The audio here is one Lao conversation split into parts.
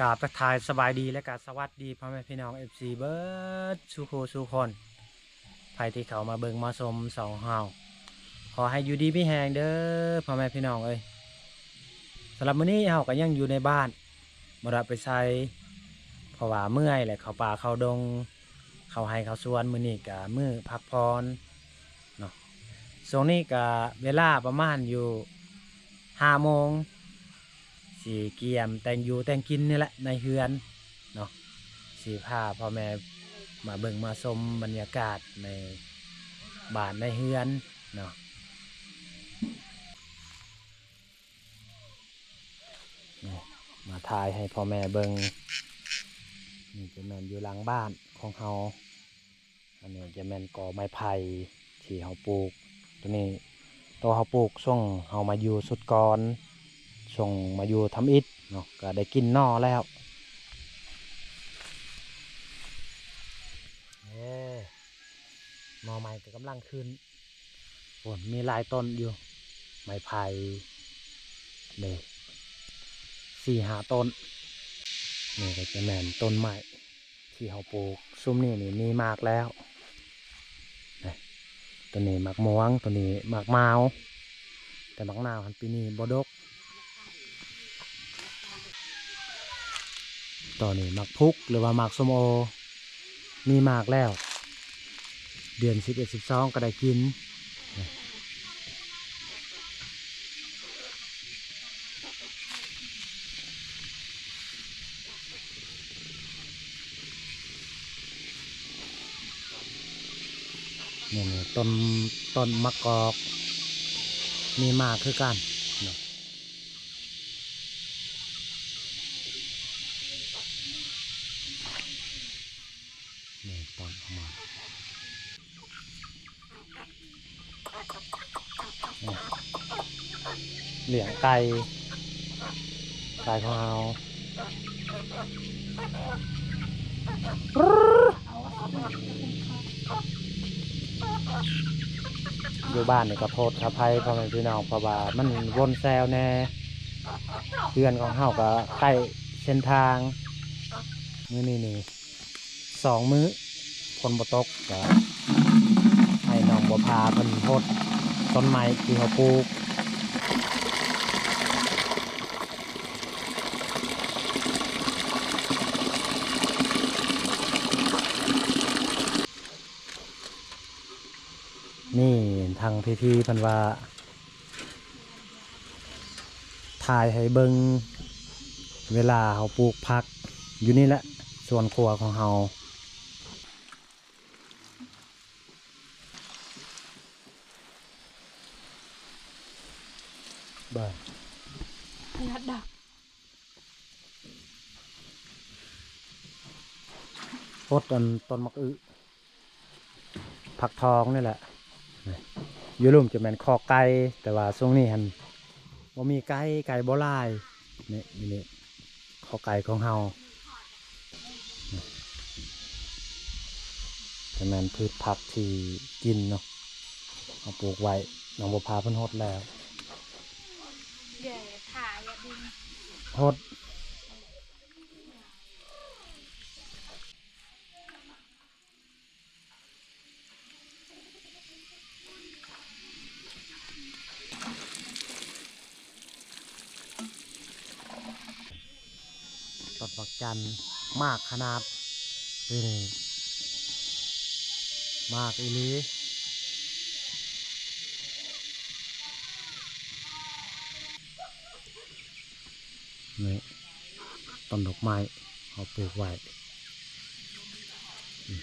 ກາບທັກທາຍສະບາຍດີ ແລະກະສະຫວັດດີພໍ່ແມ່ພີ່ນ້ອງ ເອັຟຊີ ເບິດສູ່ຄູ່ສູ່ຄົນ ໃຜທີ່ເຂົ້າມາເບິ່ງມາຊົມຊ່ອງເຮົາ ຂໍໃຫ້ຢູ່ດີມີແຮງເດີພໍ່ແມ່ພີ່ນ້ອງເອີຍ. ສຳລັບມື້ນີ້ເຮົາກໍຍັງຢູ່ໃນບ້ານ ບໍ່ໄດ້ໄປໃສ ເພາະວ່າເມື່ອຍແຫຼະ ເຂົ້າປ່າເຂົ້າດົງ ເຂົ້າໄຮ່ເຂົ້າສວນ ມື້ນີ້ກະມື້ພັກຜ່ອນເນາະ. ຊ່ວງນີ້ກະເວລາປະມານຢູ່ຫ້າໂມງ ຊິກຽມແຕ່ງຢູ່ແຕ່ງກິນນີ້ແຫຼະໃນເຮືອນເນາະ ຊິພາພໍ່ແມ່ມາເບິ່ງມາຊົມບັນຍາກາດໃນບ້ານໃນເຮືອນເນາະ. ນີ້ ມາຖ່າຍໃຫ້ພໍ່ແມ່ເບິ່ງ ນີ້ຈະແມ່ນຢູ່ຫຼັງບ້ານຂອງເຮົາ ອັນນີ້ຈະແມ່ນກໍໄມ້ໄຜ່ທີ່ເຮົາປູກ ໂຕນີ້ ໂຕເຮົາປູກຊ່ວງເຮົາມາຢູ່ຊຸດກ່ອນ ຊ່ວງມາຢູ່ທຳອິດເນາະ ກໍໄດ້ກິນໜໍ່ແລ້ວ ເອີ ໜໍ່ໃໝ່ກໍກຳລັງຂຶ້ນ. ໂອ້ ມີຫຼາຍຕົ້ນຢູ່ ໄມ້ໄຜ່ເດ້ ສີ່ຫ້າຕົ້ນ. ນີ້ກໍຈະແມ່ນຕົ້ນໄມ້ທີ່ເຮົາປູກ ຊຸມນີ້ນີ້ມີໝາກແລ້ວ ນີ້ ໂຕນີ້ໝາກມ່ວງ ໂຕນີ້ໝາກນາວ ແຕ່ໝາກນາວຫັ້ນປີນີ້ບໍ່ດົກ. ຕອນນີ້ໝາກພຸກ ຫຼືວ່າໝາກສົ້ມໂອ ມີໝາກແລ້ວ ເດືອນສິບເອັດ ສິບສອງ ກໍໄດ້ກິນ. ນີ້ ນີ້ ຕົ້ນ ຕົ້ນໝາກກອກ ມີໝາກຄືກັນເນາະ. ນີ້ ຕອນເຂົ້າມາ ນີ້ ລ້ຽງໄກ່ ໄກ່ຂອງເຮົາ. ຢູ່ບ້ານນີ້ກໍໂທດຂະໄພພໍ່ແມ່ພີ່ນ້ອງ ເພາະວ່າມັນວົນແຊວແດ່ ເຮືອນຂອງເຮົາກໍໃກ້ເສັ້ນທາງ. ມື້ນີ້ນີ້ສອງມື້ຝົນບໍ່ຕົກ ກໍໃຫ້ນ້ອງບົວຜາເພິ່ນຫົດຕົ້ນໄມ້ທີ່ເຮົາປູກ. ນີ້ທາງພີທີເພິ່ນວ່າ ຖ່າຍໃຫ້ເບິ່ງເວລາເຮົາປູກຜັກຢູ່ນີ້ແຫຼະ ສວນຄົວຂອງເຮົາ. ເບິ່ງ ຂະໜາດດອກ ຫົດອັນຕົ້ນໝາກອຶ ຜັກທອງນີ້ແຫຼະ ຢູ່ລຸ່ມຈະແມ່ນຄອກໄກ່ ແຕ່ວ່າຊ່ວງນີ້ຫັ້ນບໍ່ມີໄກ່ ໄກ່ບໍ່ຫຼາຍ. ນີ້ ນີ້ ນີ້ ຄອກໄກ່ຂອງເຮົາ ຈະແມ່ນພືດຜັກທີ່ກິນເນາະ ເຮົາປູກໄວ້ ນ້ອງບົວຜາເພິ່ນຫົດແລ້ວ ຫົດ. ຕົ້ນໝາກຈັນ ໝາກຂະໜາດ ນີ້ ໝາກອີ່ຫຼີ. ນີ້ ຕົ້ນດອກໄມ້ເຮົາປູກໄວ້. ນີ້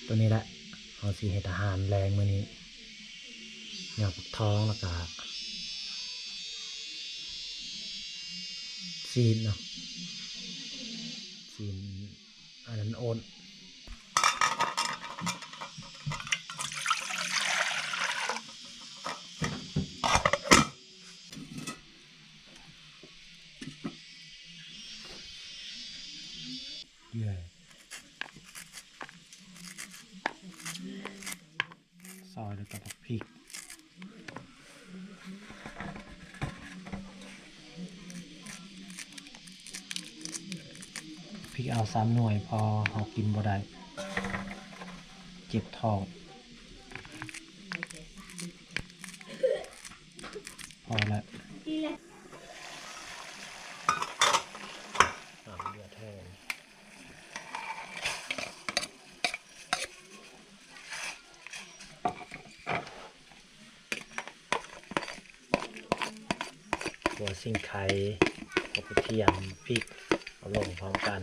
ໂຕນີ້ແຫຼະ ເຮົາຊິເຮັດອາຫານແລງມື້ນີ້ ຍ່າງປັກທອງ ແລ້ວກະຊີ້ນເນາະ ຊີ້ນອັນນັ້ນໂອນ. ເດືອຍ ຊອຍ ແລ້ວກໍບັກພິກ ພິກເອົາສາມໜ່ວຍ ເພາະເຮົາກິນບໍ່ໄດ້ ເຈັບທ້ອງ. ພໍແລ້ວ ນ້ຳເດືອດແຮງ ຫົວສີໄຄ ກະທຽມ ພິກ ເອົາລົງພ້ອມກັນ.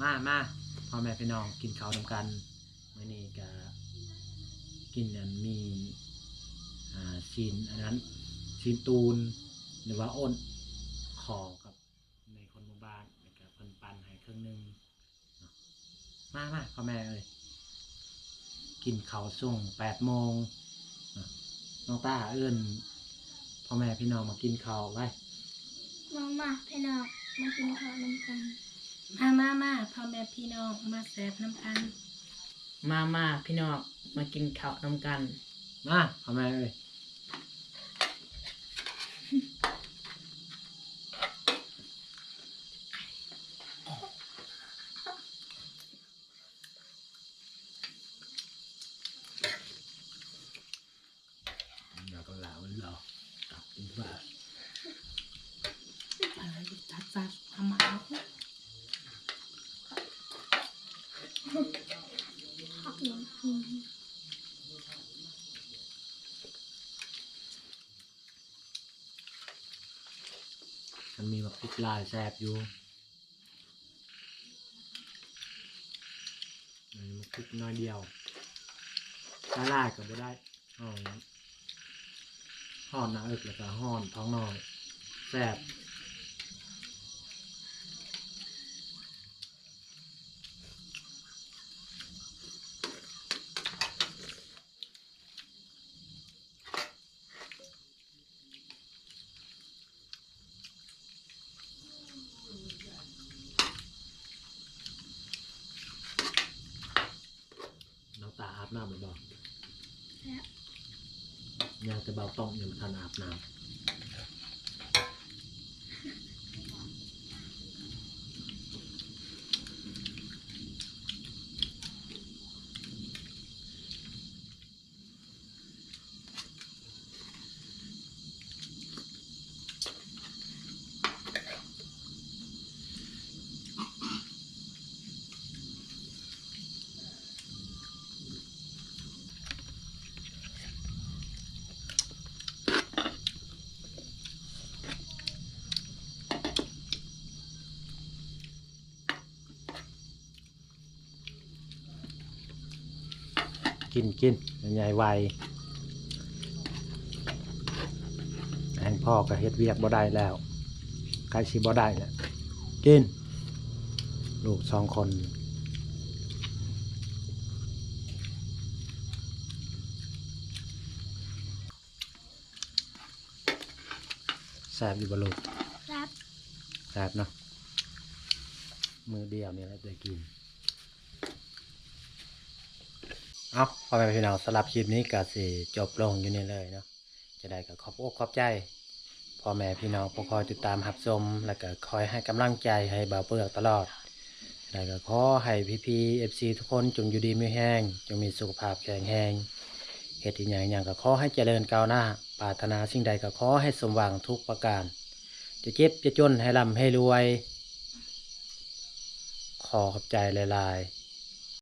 ມາ ມາ ພໍ່ແມ່ພີ່ນ້ອງ ກິນເຂົ້ານຳກັນ. ມື້ນີ້ກະກິນອັນໝີ່ ອ່າ ຊີ້ນອັນນັ້ນ ຊີ້ນຕູນ ຫຼືວ່າໂອນ ຂໍກັບ ໃນຄົນໝູ່ບ້ານ ແລ້ວກະເພິ່ນປັ້ນໃຫ້ເຄິ່ງໜຶ່ງເນາະ. ມາ ມາ ພໍ່ແມ່ເອີຍ ກິນເຂົ້າຊ່ວງແປດໂມງເນາະ. ນ້ອງຕ້າເອີ້ນພໍ່ແມ່ພີ່ນ້ອງມາກິນເຂົ້າໄວ້. ມາ ມາ ພີ່ນ້ອງ ມາກິນເຂົ້ານຳກັນ. ມາ ມາ ມາ ພໍ່ແມ່ພີ່ນ້ອງ ມາແຊບນຳກັນ. ມາ ມາ ພີ່ນ້ອງ ມາກິນເຂົ້ານຳກັນ. ມາ ພໍ່ແມ່ເອີຍ. ມັນມີບັກພິກຫຼາຍແຊບຢູ່. ອັນນີ້ມັນຄຸກໜ້ອຍດຽວ ຫຼາຍໆກໍບໍ່ໄດ້ ຮ້ອນ ຮ້ອນໜ້າເອິກ ແລ້ວກໍຮ້ອນທ້ອງນ້ອຍ ແຊບ. ນ້ຳແລ້ວບໍ່? ແລ້ວ ຍັງແຕ່ເບົາຕ້ອງຍັງບໍ່ທັນອາບນ້ຳ. ກິນ ກິນ ໃຫຍ່ໄວ ແຮງພໍກໍເຮັດວຽກບໍ່ໄດ້ແລ້ວ ໃກ້ຊິບໍ່ໄດ້ແລ້ວ. ກິນ ລູກສອງຄົນ ແຊບຢູ່ບໍ່ລູກ? ແຊບ ແຊບເນາະ ມື້ດຽວນີ້ແຫຼະໄດ້ກິນ. ເອົ້າ ພໍ່ແມ່ພີ່ນ້ອງ ສຳລັບຄລິບນີ້ກໍຊິຈົບລົງຢູ່ນີ້ເລີຍເນາະ. ຈັ່ງໃດກໍຂອບອົກຂອບໃຈພໍ່ແມ່ພີ່ນ້ອງຜູ້ຄອຍຕິດຕາມຮັບຊົມ ແລະກໍຄອຍໃຫ້ກຳລັງໃຈໃຫ້ບ່າວເປືອກຕະຫຼອດ. ຈັ່ງໃດກໍຂໍໃຫ້ພີ່ໆ ເອັຟຊີ ທຸກຄົນຈົ່ງຢູ່ດີມີແຮງ, ຈົ່ງມີສຸຂະພາບແຂງແຮງ, ເຮັດອີ່ຫຍັງຫຍັງກໍຂໍໃຫ້ຈະເລີນກ້າວໜ້າ, ປາດຖະໜາສິ່ງໃດກໍຂໍໃຫ້ສົມຫວັງທຸກປະການ, ຈະເຈັບຈະຈົນໃຫ້ລ່ຳໃຫ້ລວຍ. ຂໍຂອບໃຈຫຼາຍໆ.